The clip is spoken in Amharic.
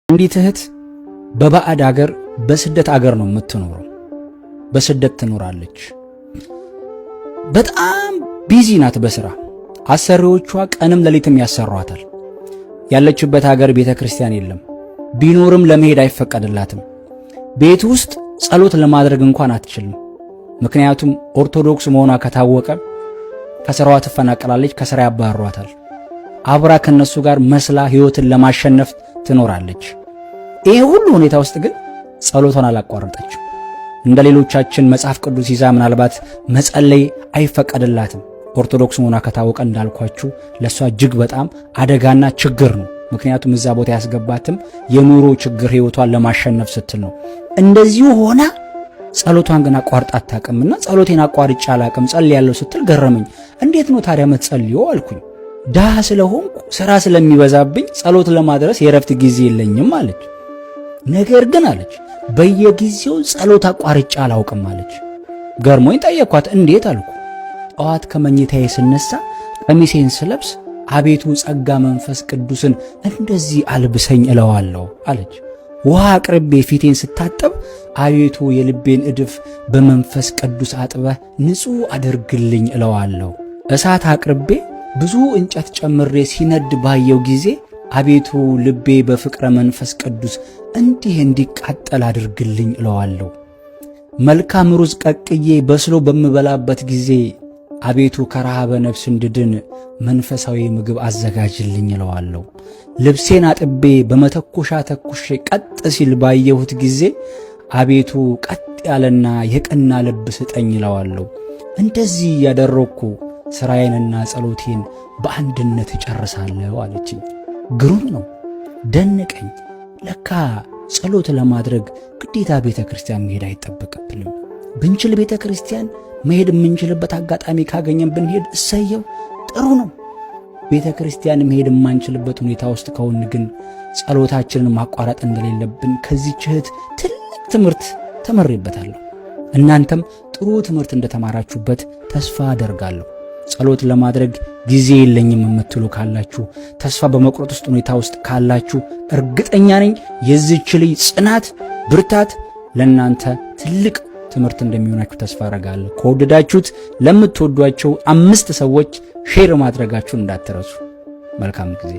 አንዲት እህት በባዕድ አገር፣ በስደት አገር ነው የምትኖረው። በስደት ትኖራለች። በጣም busy ናት በስራ። አሰሪዎቿ ቀንም ሌሊትም ያሰሯታል። ያለችበት ሀገር ቤተ ክርስቲያን የለም። ቢኖርም ለመሄድ አይፈቀድላትም። ቤት ውስጥ ጸሎት ለማድረግ እንኳን አትችልም። ምክንያቱም ኦርቶዶክስ መሆኗ ከታወቀ ከስራዋ ትፈናቀላለች፣ ከስራ ያባርሯታል። አብራ ከነሱ ጋር መስላ ህይወትን ለማሸነፍ ትኖራለች። ይሄ ሁሉ ሁኔታ ውስጥ ግን ጸሎቷን አላቋረጠችም። እንደ ሌሎቻችን መጽሐፍ ቅዱስ ይዛ ምናልባት መጸለይ አይፈቀድላትም። ኦርቶዶክስ መሆኗ ከታወቀ እንዳልኳችሁ ለእሷ እጅግ በጣም አደጋና ችግር ነው። ምክንያቱም እዛ ቦታ ያስገባትም የኑሮ ችግር ህይወቷን ለማሸነፍ ስትል ነው። እንደዚሁ ሆና ጸሎቷን ግን አቋርጣ አታውቅምና ጸሎቴን አቋርጬ አላውቅም፣ ጸልያለሁ ስትል ገረመኝ። እንዴት ነው ታዲያ የምትጸልየው አልኩኝ። ድሃ ስለሆንኩ ስራ ስለሚበዛብኝ ጸሎት ለማድረስ የእረፍት ጊዜ የለኝም አለች። ነገር ግን አለች፣ በየጊዜው ጸሎት አቋርጬ አላውቅም አለች። ገርሞኝ ጠየኳት። እንዴት አልኩ። ጠዋት ከመኝታዬ ስነሳ ቀሚሴን ስለብስ አቤቱ ጸጋ መንፈስ ቅዱስን እንደዚህ አልብሰኝ እለዋለሁ አለች። ውሃ አቅርቤ ፊቴን ስታጠብ አቤቱ የልቤን እድፍ በመንፈስ ቅዱስ አጥበህ ንጹሕ አድርግልኝ እለዋለሁ። እሳት አቅርቤ ብዙ እንጨት ጨምሬ ሲነድ ባየው ጊዜ አቤቱ ልቤ በፍቅረ መንፈስ ቅዱስ እንዲህ እንዲቃጠል አድርግልኝ እለዋለሁ። መልካም ሩዝ ቀቅዬ በስሎ በምበላበት ጊዜ አቤቱ ከረሃበ ነፍስ እንድድን መንፈሳዊ ምግብ አዘጋጅልኝ እለዋለሁ። ልብሴን አጥቤ በመተኮሻ ተኩሼ ቀጥ ሲል ባየሁት ጊዜ አቤቱ ቀጥ ያለና የቀና ልብ ስጠኝ እለዋለሁ። እንደዚህ እያደረግኩ ሥራዬንና ጸሎቴን በአንድነት እጨርሳለሁ አለችኝ። ግሩም ነው፣ ደነቀኝ። ለካ ጸሎት ለማድረግ ግዴታ ቤተ ክርስቲያን መሄድ አይጠበቅብንም። ብንችል ቤተ ክርስቲያን መሄድ የምንችልበት አጋጣሚ ካገኘን ብንሄድ እሰየው፣ ጥሩ ነው። ቤተ ክርስቲያን መሄድ የማንችልበት ሁኔታ ውስጥ ከሆን ግን ጸሎታችንን ማቋረጥ እንደሌለብን ከዚህች እህት ትልቅ ትምህርት ተምሬበታለሁ። እናንተም ጥሩ ትምህርት እንደተማራችሁበት ተስፋ አደርጋለሁ። ጸሎት ለማድረግ ጊዜ የለኝም የምትሉ ካላችሁ፣ ተስፋ በመቁረጥ ውስጥ ሁኔታ ውስጥ ካላችሁ እርግጠኛ ነኝ የዚህች ልጅ ጽናት፣ ብርታት ለእናንተ ትልቅ ትምህርት እንደሚሆናችሁ ተስፋ አደርጋለሁ። ከወደዳችሁት ለምትወዷቸው አምስት ሰዎች share ማድረጋችሁን እንዳትረሱ። መልካም ጊዜ።